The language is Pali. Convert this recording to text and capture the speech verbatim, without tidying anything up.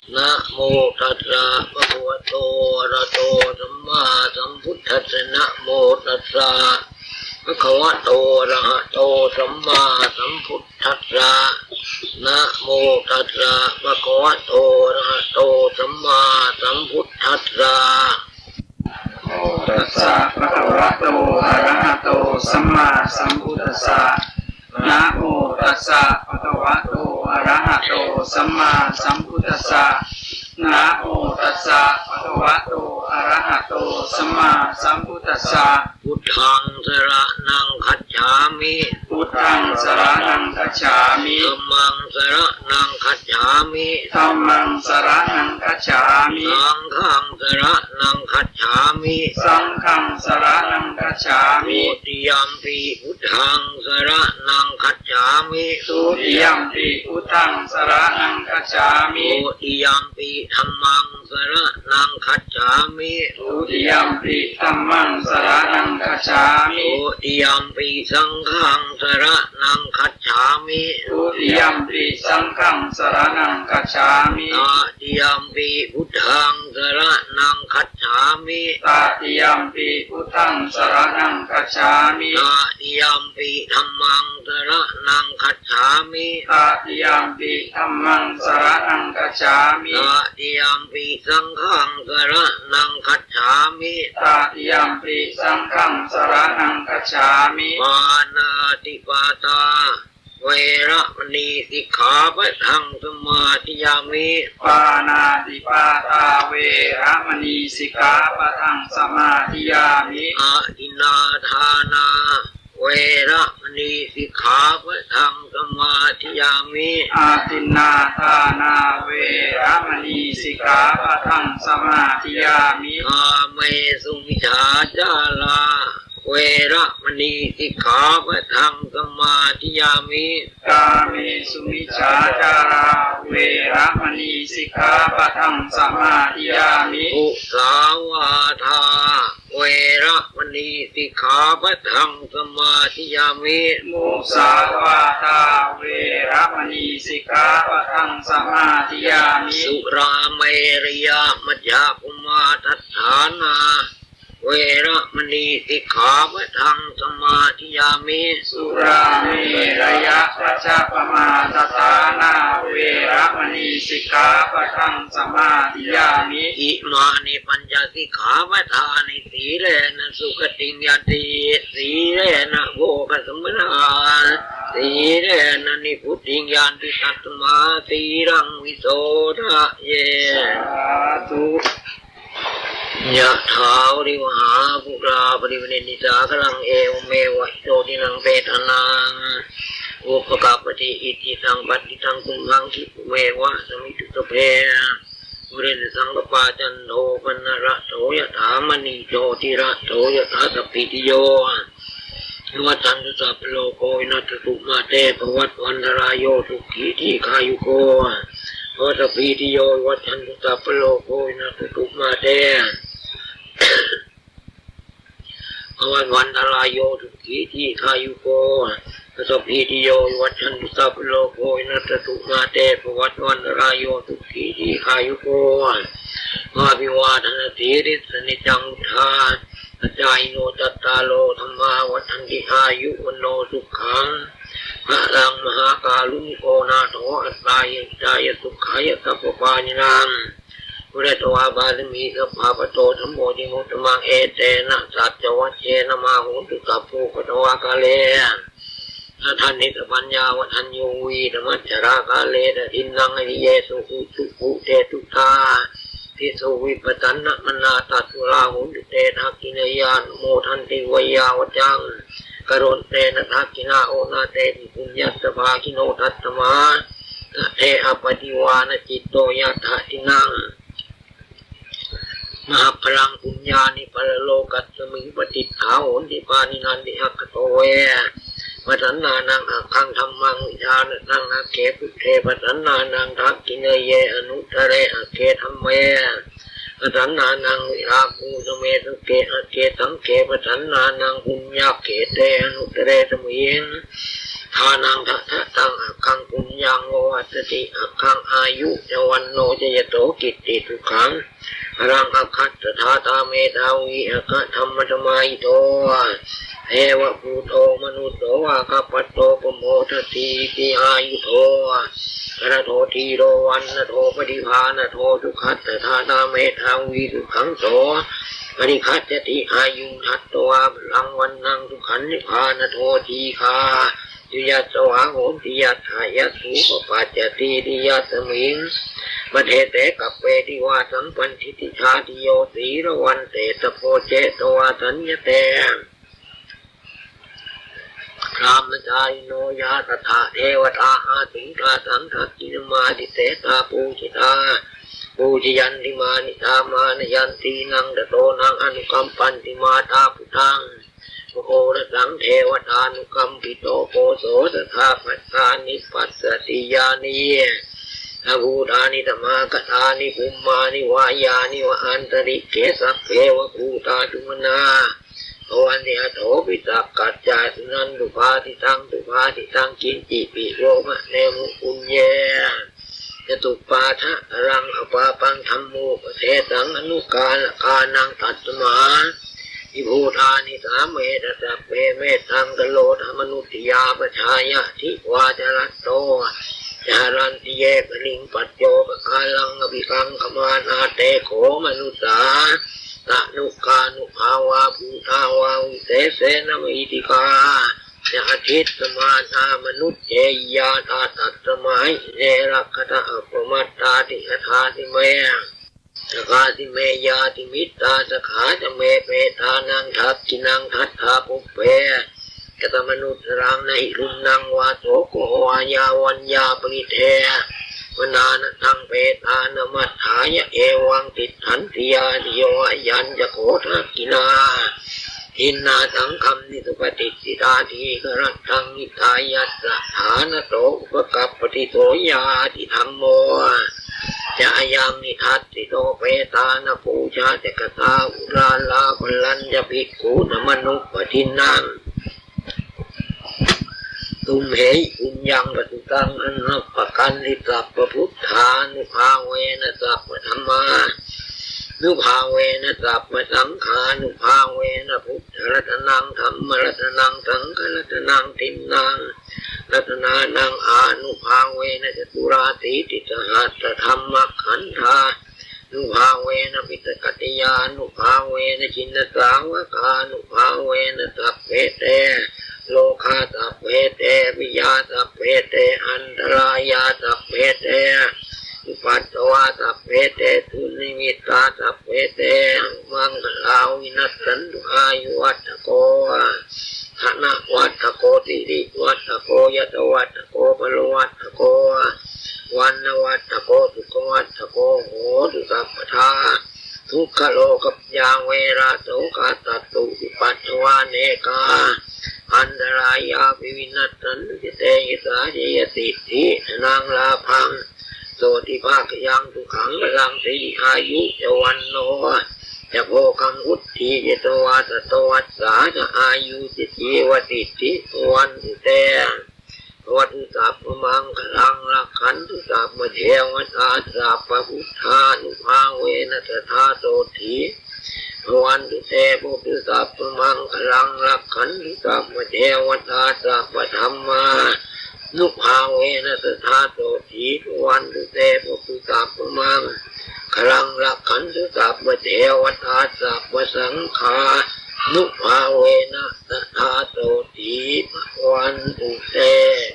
Namo tassa bhagavato arahato sammāsambuddhassa. Namo tassa bhagavato arahato sammāsambuddhassa. Namo tassa bhagavato arahato sammāsambuddhassa. Namo tassa bhagavato arahato sammāsambuddhassa. Namo tassa bhagavato arahato sammāsambuddhassa. Namo tassa bhagavato arahato sammāsambuddhassa. Buddhaṃ saraṇaṃ gacchāmi. Buddhaṃ saraṇaṃ gacchāmi. Dhammaṃ saraṇaṃ gacchāmi. Dhammaṃ saraṇaṃ gacchāmi. Saṅghaṃ saraṇaṃ gacchāmi. Saṅghaṃ saraṇaṃ gacchāmi. Dutiyampi buddhaṃ saraṇaṃ gacchāmi. Dutiyampi buddhaṃ saraṇaṃ gacchāmi. Dutiyampi dhammaṃ saraṇaṃ gacchāmi. Dutiyampi dhammaṃ saraṇaṃ gacchāmi. Dutiyampi saṅghaṃ saraṇaṃ gacchāmi. Dutiyampi saṅghaṃ saraṇaṃ gacchāmi. Tatiyampi buddhaṃ saraṇaṃ gacchāmi. Tatiyampi buddhaṃ saraṇaṃ gacchāmi. Tatiyampi dhammaṃ saraṇaṃ gacchāmi. Tatiyampi dhammaṃ saraṇaṃ gacchāmi. Tatiyampi saṅghaṃ saraṇaṃ gacchāmi. Tatiyampi saṅghaṃ saraṇaṃ gacchāmi. Pāṇātipātā veramaṇī sikkhāpadaṃ samādiyāmi. Pāṇātipātā veramaṇī sikkhāpadaṃ samādiyāmi. Adinnādānā veramaṇī sikkhāpadaṃ samādiyāmi. Adinnādānā veramaṇī sikkhāpadaṃ samādiyāmi. Kāmesu micchācārā veramaṇī sikkhāpadaṃ samādiyāmi. Kāmesu micchācārā veramaṇī sikkhāpadaṃ samādiyāmi. Musāvādā veramaṇī sikkhāpadaṃ samādiyāmi. Musāvādā veramaṇī sikkhāpadaṃ samādiyāmi. Surāmerayamajjapamādaṭṭhānā veramaṇī sikkhāpadaṃ samādiyāmi. Surāmerayamajjapamādaṭṭhānā veramaṇī sikkhāpadaṃ samādiyāmi. Imāni pañca sikkhāpadāni. Sīlena sugatiṃ yanti, sīlena bhogasampadā, sīlena nibbutiṃ yanti, tasmā sīlaṃ visodhaye. Sādhu. Yathā vārivahā pūrā paripūrenti sāgaraṃ, evameva ito dinnaṃ petānaṃ upakappati. Icchitaṃ patthitaṃ tumhaṃ khippameva samijjhatu, sabbe pūrentu saṅkappā, cando paṇṇaraso yathā, maṇi jotiraso yathā. Sabbītiyo vivajjantu sabbarogo vinassatu, mā te bhavatvantarāyo sukhī dīghāyuko bhava. Sabbītiyo vivajjantu sabbarogo vinassatu, mā te bhavatvantarāyo sukhī dīghāyuko bhava. Sabbītiyo vivajjantu sabbarogo vinassatu, mā te bhavatvantarāyo sukhī dīghāyuko bhava. Abhivādanasīlissa niccaṃ vuḍḍhāpacāyino, cattāro dhammā vaḍḍhanti, āyu vaṇṇo sukhaṃ balaṃ. Mahākāruṇiko nātho atthāya hitāya sukhāya sabbapāṇinaṃ, pūretvā pāramī sabbā patto sambodhimuttamaṃ. Etena saccavajjena mā hontu sabbupaddavā. Kāle dadanti sapaññā vadaññū vītamaccharā, kālena dinnaṃ ariyesu ujubhūtesu tādisu, vippasannamanā tassa sūlā hontu te dakkhiṇeyyā, namodanti veyyāvaccaṃ karonti na dakkhiṇā. Onā tepi puññassa bhāgino, tasmā dade appaṭivānacitto, yattha dinnaṃ mahapphalaṃ, puññāni paralokasmiṃ patiṭṭhā honti pāṇinanti. Aggato ve pasannānaṃ aggaṃ dhammaṃ vijānataṃ, agge buddhe pasannānaṃ dakkhiṇeyye anuttare, agge dhamme pasannānaṃ virāgūpasame sukhe, agge saṅghe pasannānaṃ puññakkhette anuttare, tasmiṃ Dānaṃ dadataṃ aggaṃ puññaṃ pavaḍḍhati, aggaṃ āyu ca vaṇṇo ca yaso kitti sukhaṃ balaṃ. Aggassa dātā medhāvī aggadhammasamāhito, devabhūto manusso vā aggappatto pamodatīti. Āyudo balado dhīro vaṇṇado paṭibhāṇado, sukhassa dātā medhāvī sukhaṃ so adhigacchati, āyuṃ datvā balaṃ vaṇṇaṃ sukhañca paṭibhāṇado, dīghāyu yasavā hoti yattha yatthūpapajjatīti. Yasmiṃ padese kappeti vāsaṃ paṇḍitajātiyo, sīlavantettha bhojetvā saññate brahmacārino. Yā tattha devatā āsuṃ tāsaṃ dakkhiṇamādise, tā pūjitā pūjayanti, mānitā mānayanti naṃ, tato naṃ anukampanti mātā puttaṃva orasaṃ. Devatānukampito poso sadā bhadrāni passati, yānīdha bhūtāni samāgatāni bhummāni vā yāni va antalikkhe, sabbeva bhūtā sumanā bhavantu, athopi sakkacca suṇantu bhāsitaṃ. Subhāsitaṃ kiñcipi vo bhaṇemu puññe catuppādakaraṃ apāpaṃ, dhammūpadesaṃ anukārakānaṃ, tasmā hi bhūtā nisāmetha sabbe, mettaṃ karotha mānusiyā pajāya, divā ca ratto ca haranti ye baliṃ, paccopakāraṃ abhikaṅkhamānā, te kho manussā tanukānubhāvā, bhūtā visesena mahiddhikā ca adissamānā, manussehi ñātā, tasmā hi ne rakkhatha appamattā. Tikkhāsi me akāsi me ñātimittā, sakhā ca me petānaṃ dakkhiṇaṃ dajjā, pubbe katamanussaraṃ, na hi ruṇṇaṃ vā soko vā yā vaññā paridevanā, na taṃ petānamatthāya evaṃ tiṭṭhanti ñātayo. Ayañca kho dakkhiṇā dinnā saṅghamhi supatiṭṭhitā, dīgharattaṃ hitāyassa ṭhānaso upakappati. So ñātidhammo ca ayaṃ nidassito, petāna pūjā ca katā uḷārā, balañca bhikkhūnamanuppadinnaṃ, tumhehi puññaṃ pasutaṃ anappakanti. Sabbabuddhānubhāvena sabbadhammānubhāvena sabbasaṅghānubhāvena buddharatanaṃ dhammaratanaṃ saṅgharatanaṃ tiṇṇaṃ ratanānaṃ ānubhāvena caturāsītisahassadhammakkhandhā nubhāvena piṭakattayānubhāvena jinasāvakānubhāvena sabbe te rogā sabbe te bhayā sabbe te antarāyā sabbe te upaddavā sabbe te dunnimittā sabbe te avamaṅgalā vinassantu. Āyuvaḍḍhako dhanavaḍḍhako sirivaḍḍhako yasavaḍḍhako balavaḍḍhako vaṇṇavaḍḍhako sukhavaḍḍhako hotu sabbadā. Dukkharogabhayā verā sokā sattu cupaddavā, anekā antarāyāpi vinassantu ca tejasā. Jayasiddhi dhanaṃ lābhaṃ sotthi bhāgyaṃ sukhaṃ balaṃ, siri āyu ca vaṇṇo ca bhogaṃ vuḍḍhī ca yasavā, satavassā ca āyū ca jīvasiddhī bhavantu te. Bhavatu sabbamaṅgalaṃ, rakkhantu sabbadevatā, sabbabuddhānubhāvena sadā sotthī bhavantu te. Bhavatu sabbamaṅgalaṃ, rakkhantu sabbadevatā, sabbadhammānubhāvena sadā sotthī bhavantu te. Bhavatu sabbamaṅgalaṃ, rakkhantu sabbadevatā, sabbasaṅghānubhāvena sadā sotthī bhavantu te.